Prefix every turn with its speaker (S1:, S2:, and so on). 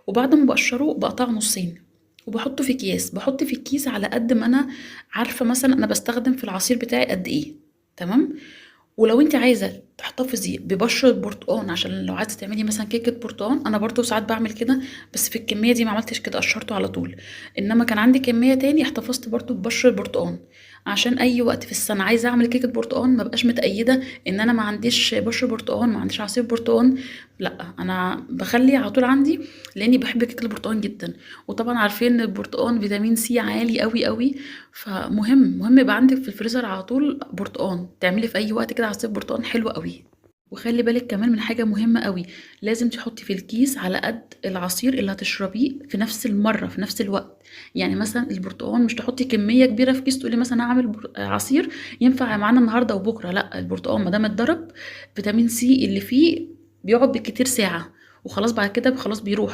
S1: وبعد ما بقشره بقطعه نصين وبحطه في اكياس. بحط في الكيس على قد ما انا عارفه مثلا انا بستخدم في العصير بتاعي قد ايه. تمام. ولو انت عايزه تحتفظي ببشر البرتقان عشان لو عايزه تعملي مثلا كيكة برتقان، انا برضو ساعات بعمل كده، بس في الكمية دي ما عملتش كده، قشرته على طول. انما كان عندي كمية تاني احتفظت برضو ببشر البرتقان عشان اي وقت في السنة عايزه اعمل كيكة برتقان ما بقاش متقيده ان انا ما عنديش بشر برتقان، ما عنديش عصير برتقان. لا، انا بخلي على طول عندي، لاني بحب كيكة البرتقان جدا. وطبعا عارفين ان البرتقان فيتامين سي عالي قوي قوي، فمهم مهم يبقى عندك في الفريزر على طول برتقان، تعملي في اي وقت كده عصير برتقان حلو قوي. وخلي بالك كمان من حاجة مهمة قوي، لازم تحطي في الكيس على قد العصير اللي هتشربيه في نفس المرة في نفس الوقت. يعني مثلا البرتقان مش تحطي كمية كبيرة في كيس تقولي مثلا هعمل عصير ينفع معانا النهاردة وبكرة، لا، البرتقان ما دام اتضرب فيتامين سي اللي فيه بيقعد بالكتير ساعة وخلاص، بعد كده خلاص بيروح.